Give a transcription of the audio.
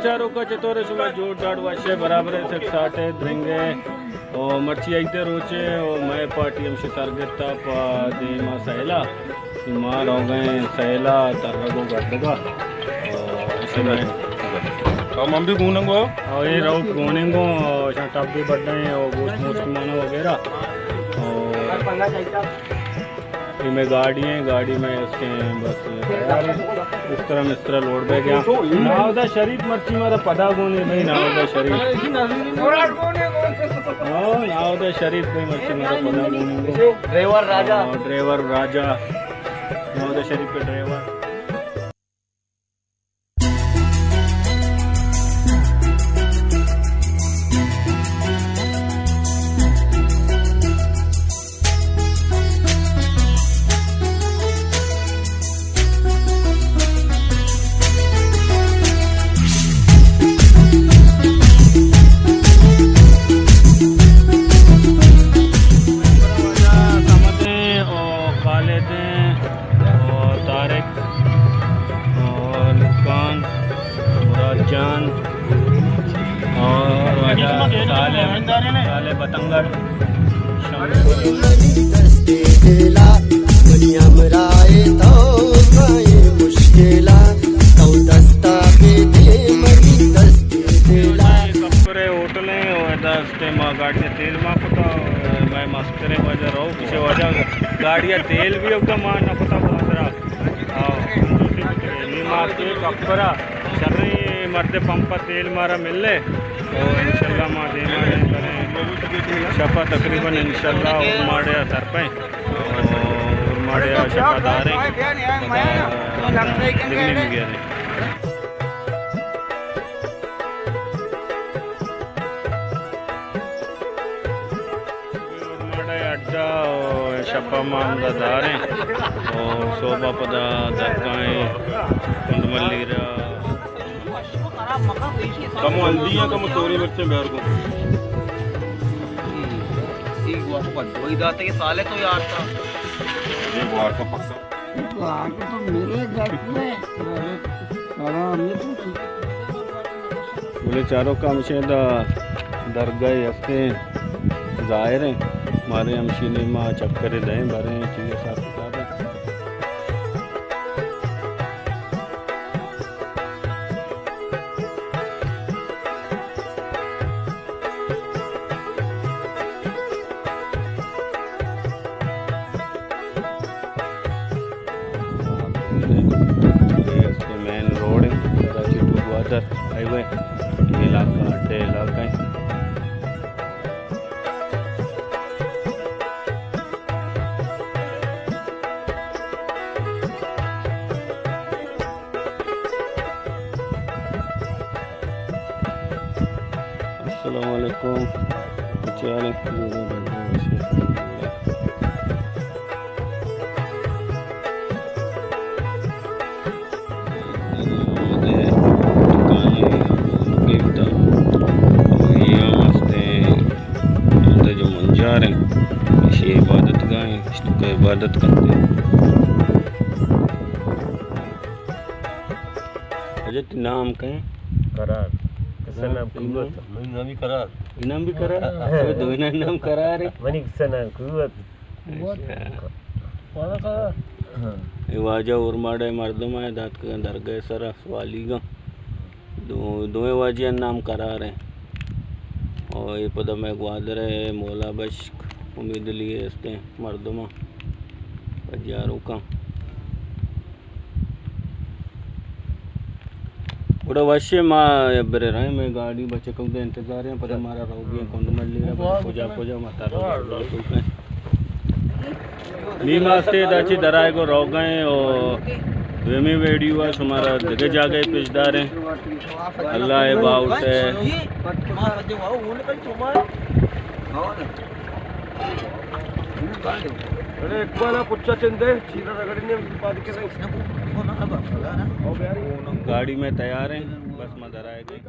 چاروکا چطور ئے شما؟ جوڑ جاڑ، وش ئے، برابر ئے، سک ساٹ ئے، درنگ ئے؟ او مرچی عید ءِ روچ ئے، او مئے پارٹی ہمشی سرگت ءَ پہ دیما سیلا، ما روگ ءَ ایں سیلا ترگ ءُ گردگ ءَ۔ او ایشی میں او من بھی گوننگو۔ او اے روک گوننگو، او اشاں ٹپ بھی بڈ ئے، او گوشت موشت مانا وغیرہ۔ او اے مئے گاڑی ایں، گاڑی مئے است ایں، بس تیار ایں۔ بسترا مسترا لوڈ بہ گیا۔ ناودا شریف مرچی مارا پدا گون ایں بھائی، ناودا شریف۔ ہاں، ناودا شریف بھائی مرچی مارا پدا گون ایں۔ ڈرائیور راجا۔ ہاں، ڈرائیور راجا۔ ناودا شریف ءِ ڈرائیور۔ صمد ایں او خالد ایں او طارق او لکان، مراد جان اور واجہ صالح، صالح بتنگڑ۔ کپر ءِ ہوٹل ایں او ادا استے ما گاڑی ءَ تیل ما کتا، مئے مستریں واجہ رو، کسے واجہ گاڑی ءَ تیل بھی اوکا ما نہ کتا بازار ءَ۔ ہاں، نی ما کہ کپر ءَ شریں مرد پمپ ءَ تیل مارا ملے۔ او انشاءاللہ ما دیما ایں، شپا تقریباً انشاءاللہ اورماڑے ءَ سرپیں۔ اورماڑے ءَ شپا داریں۔ دلی میگریں۔ اورماڑے اڈا او شپا ما ہمدا داریں۔ او صوبہ پدا درکائیں کنڈ ملی را۔ کمو ہلدی ایں، کمو سوری مرچیں بیار کو۔ سی گوار کو بند ہوئی داتے، یہ سالے تو یار تھا۔ یہ گوار کا پکا۔ تو آ کے تو میرے گھر میں، ارے، آرام یہ تو بلے چاروکاں ہمشیں دا درگاہ ہستیں، ظاہر ایں، مارے ہمشی نیما چکرے دئیں، بریں، چیزیں حساب کتاب ایں۔ مین روڈ ایں، کراچی ٹو گوادر ہائی وے، علاقہ، اڈے علاقہ ایں۔ السلام علیکم۔ کچھ حال ہے؟ جوڑے بڑھیا، وش ہے۔ دکانے گپتا۔ یہ ہم ہستے، ہمتے جو منجار ہیں، یہ عبادت گاہ ہیں، اس تو عبادت کرتے ہیں۔ اجت نام کئے؟ قرار۔ کسے نام قوت۔ منی نامی قرار۔ نام بھی قرار؟ ہاں۔ دوئینانی نام قرار ہے۔ منی کسے نام قوت۔ اچھا۔ ہاں۔ اے واجہ اورماڑہ مردم آئے داتکگاں درگاہ سرا سوالیگاں۔ دو، دوئیں واجہانی نام قرار ہیں۔ اور اے پدا مئے گوادر ءِ مولا بشک، امید علی ءِ استیں مردماں پجاروکاں۔ گڑا وشے ما برے رہیں، مئے گاڑی بچکوں دے انتظار ہیں، پدا مارا روگی ہیں کنڈ ملی را، پدا کجا کجا ما تر نی ماستے دا چی درائے گو روگئیں او دومی ویڈیو ءَ شمارا دگہ جاگہے پیش داریں۔ اللہ ءِ باہوٹ ءَ۔ اڑے اقبال ءَ پچا چندے، چیرا رگڑی نے پاد کے۔ گاڑی مئے تیار ہیں، بس ما درائے گئے۔